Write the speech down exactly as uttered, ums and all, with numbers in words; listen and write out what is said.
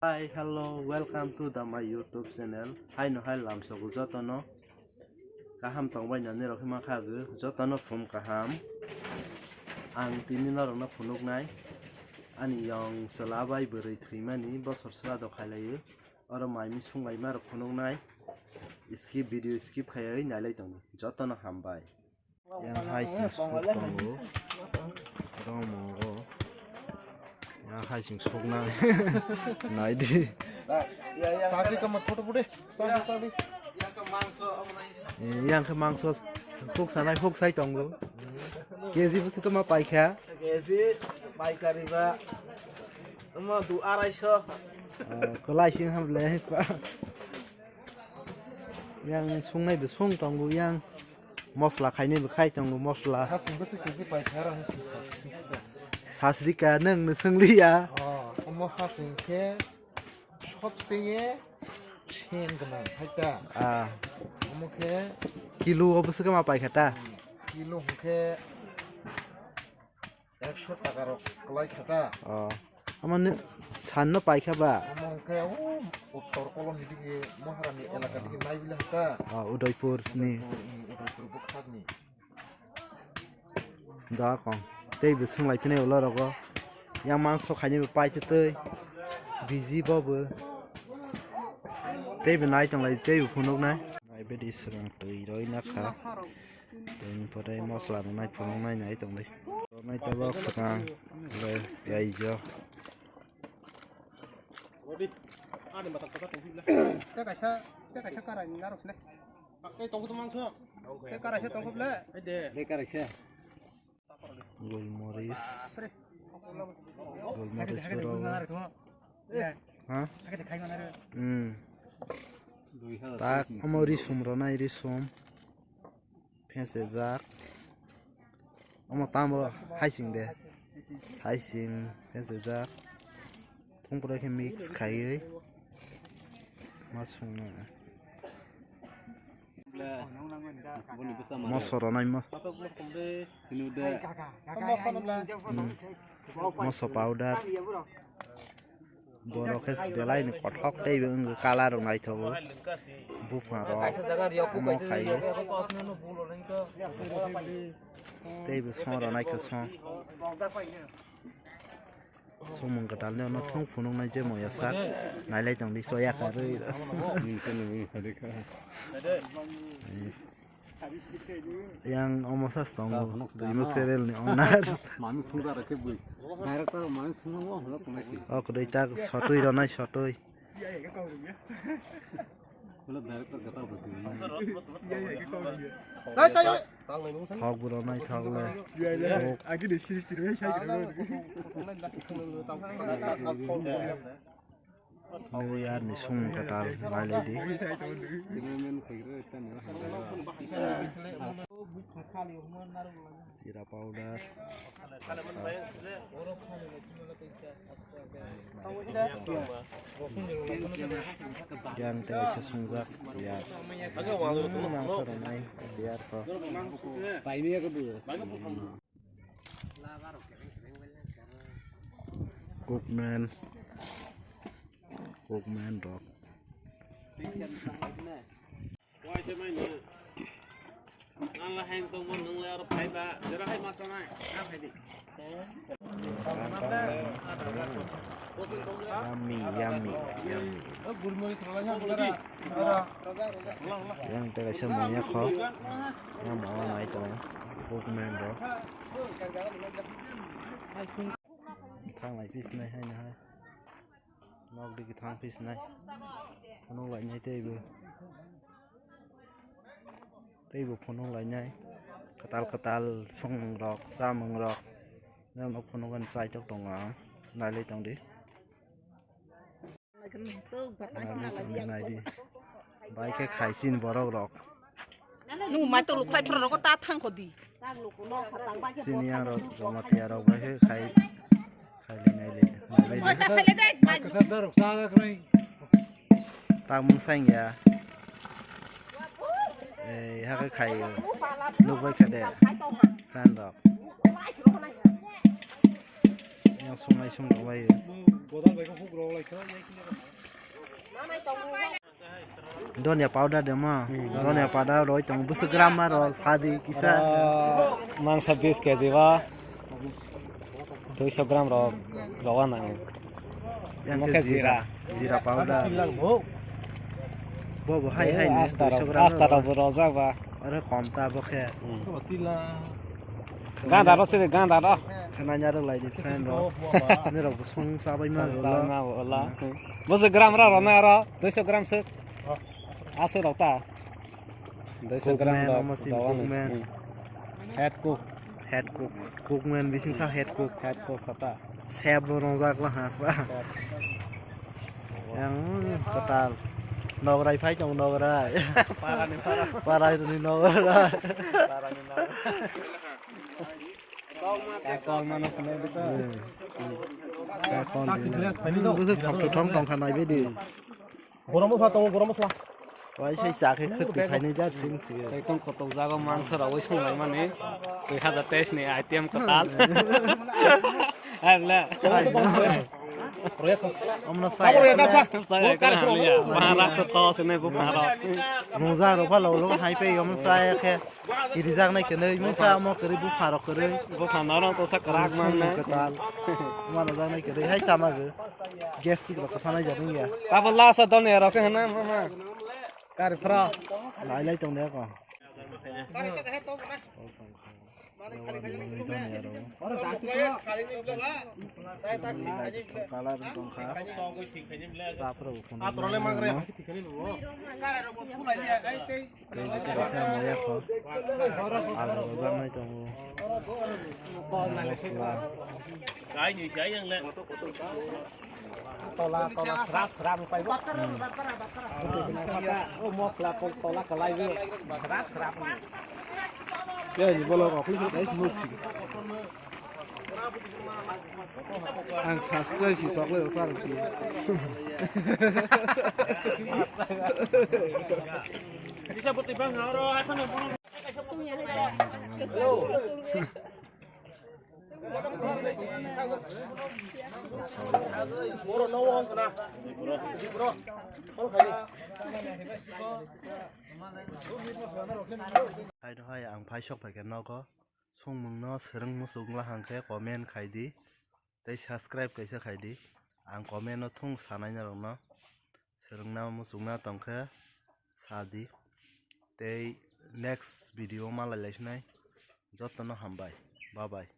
Hi, hello, welcome to the my YouTube channel. Haino hai lamsogo jotono. Kaham tongbai nani rok hima khago jotono phum kaham. Ang tini norokno phunuknai. Ani yong chwla bai bwrwi thwimani bosor srado khailaio. Oro mai mi sunglaima rok phunuknai. Skip video skip khaiwi nailai tongo. Jotono hambai. Yang hai sing suk tongo. Romo o. Yang hai sing suk na. Nai di. Sagri kama photo photo. Sagri sagri. Eh, yang ke mangso. Huk sanai huk sai tongo. K G bwswk ma paikha. K G paikari ba. Omo du arai so. Kwlai sing ham le pa. Yang sungnai bo sung tongo yang. Mosla khainai bo khai tongo mosla. Hasing bwswk K G paikha ra hasing sa. Sasrika nang no swngliya. Oh, omo hasing khe sobseye sen gwnang hai ta. Ah. Omo khe kilo o bwswk ma paikha ta. Kilo hwnkhe ekso taka rok kwlai kha ta. Oh. Omo ni san no paikha ba. Omo hwnkhe o uttor kolom ni dige Maharani elaka dige nai bile ha ta. Oh, Udaipur ni. Udaipur, hmm, Udaipur bwkhak ni. Da kong. Tei bo swnglai phini ulo rogo. Yang mangso khaini bo paitwi twi. Biji bo bo. Tei bo nai tonglai tei bo phunuknai. Nai bedi swkang twi roi na kha. Tei pore mosla rwnai phunuknai nai tongdi. Rwnai tabok swkang. Le yaijo. Tei kaisa, tei kaisa karai narok sile. Tei tongo tongmang so. Tei karaisa tongkho ble. Tei karaisa. Golmoris. Golmoris berok. Ha? Hmm. Tak omo risum ronai risum. Phesejak. Omo tamo haising de. Haising phesejak. Thungkrai khe mix khaiwi ma songno. Moso ronai mo. Hmm. Moso powder. Borok khe belai ni kothok tei bo wngkha colour rok naithogo. Buphang rok omo khaio. Tei bo song rok naikhe song. Songmung kwtal ni ono thung phunuknai je moya sak nailai tongdi soya karwi. Yang omo sas tongo, Rimuk serial ni owner. Mami sungja rokhe bui. Director mami sungja mo holo kunai si. O kwrwi tak sotwi ronai sotwi. Holo director kata basi. Thok bwrw nai thok le. Agi de series tiri sai. New Year ni song kwtal nailai di. Jeera powder. Yang tei kaisa songjak ya. Mangso rwnai tiyar kho. Cookman. Cookman rok. Yummy, yummy, yummy. Yang tega se manya kho. Yang mau nai tong. Cookman rok. Thang lai pis nai hai na hai. Nok digi thang pis nai. Phunuk lainai teibo. Teibo phunuk lainai. Kwtal kwtal song rok, chamung rok. Nang nok phunuk ani chaitok tongo ang. Nailai tongdi. Naidi. Bai khe khaisini borok rok. Nung mai tolo khlai phra rogo ta thang kho di. Sini yang rok Jamatia rok bai khe khai, khai le nai le. Oi, ta khai le dai, mai. Tamung sang ya. Eh, ha khe khai. Nuk bai khe de. Friend rok. Yang sungai sung rok lai. Donia powder de ma. Hmm. Donia powder roi tong busu gram ma ro sadi kisa. Aro mangsa bis kg ba. Duiso gram ro rowa nang. Yang Omo ke khe jira. Jira. Jira powder. Bo bo hai hai ni asta duiso rok, gram asta ro. Rok bo rojak ba. Aro kom ta bo khe. Hmm. Ganda ro sidi ganda ro. Khana nya rok lai di friend ro. Ni rok bo sung sa bai ma. Sung ro sa la. Ma bo la. Hmm. Bo se gram ro ro na ro. Duiso gram se. Ase rok ta. Duiso gram Cookman, rok omo si rowan ni. Cookman. Hmm. Head cook. Head cook. Cookman bising sa head cook. Head cook kota. Chef bo rongjak la ha. Chef. Yang kotal. Nograi phai tong nograi. Para ni para. Para ni nograi. Para ni nograi. Kakol mano khna di ta. Hmm. Kakol di. Busu thok thok thong tong kha nai bidi. Gorom mosla tongo, gorom mosla. Wai sai cha khe khwtwi phainai jat sing sing. Ekdom kotok jago mangsa rogwi songlaimani. Dui hazar teis ni item kwtal. Hai le. Omno sai. Sai ekdom hamya. Mahara to to sene bu mahara. Nungja rok pha lo lo hai pe omno sai khe. Irijak nai kene mungsa mo kere bu pharo kere. Bu phano rong to sa kwrak man na. Kwtal. Mano jak nai kere hai chama ge. Gas tik rok kha nai jak ya. Abo last o don ya rok hna mama. Kar phra. Lai lai tong ne ko. Kalar tong kha. Sapro. Tei kaisa moya kho. Alu rok jak nai tongo. Mosla. Tola, tola, srap, srap, pai bo. Hmm. O mosla, tol-, tola, kalai bo. Srap, srap. Ya, ni bolo ko, kuli kuli kai sumuk si. Ang subscribe si chocolate rok charwk phi. Hai, hai, ang phai sok phaikha nogo. Songmungno swrwng muchung wngla hwnkhe comment khai di, tei subscribe kaisa khai di. Ang comment o thung sanai norokno swrwngna muchungna tongkhe sa di, tei next video malai laisinai. Jotono hambai, bye bye.